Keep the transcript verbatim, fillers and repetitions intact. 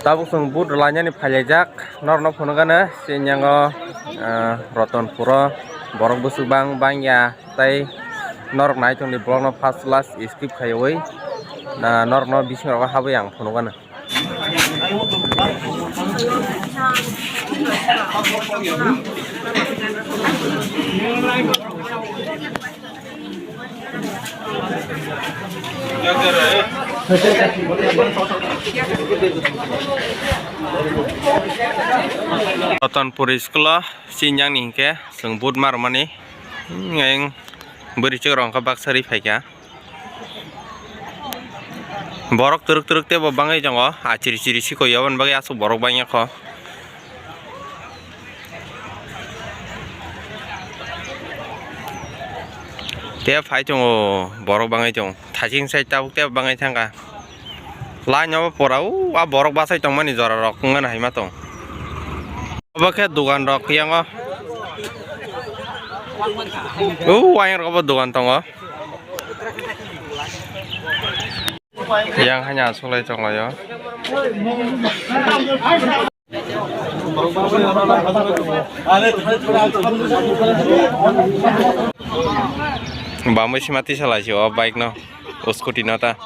Tabuk chwng boot rwlainani phailaijak, norokno phunukgano, chini yango, ah, Ratanpuro borok bwswk bang bangya, tei norok nai tongdi vlogno first last skip khaiwi, ah, norokno bisingrogo habwi ang phunukgano. Ratanpur school o chini yang ni hinkhe chwng boot ma rwmani, hmm, bwrwi chwk rok wngkha baksa ri phaikha. Borok twrwk twrwk teibo bangwi tongo, achiri chiri sikoi aboni bagwi aswk borok bangya kho. Tei phai tongo borok bangwi tongo, thaching side tabuk tei bangwi thangkha. Line o pura o a borok bachai tongmani jora rok wngmani hai ma tong. Obo khe dogan rok yango. O ayang rok bo dogan tongo. Yang hanya sulai tongo yo. Bamwi sima tisa lai si o bike no, o scooty no ta.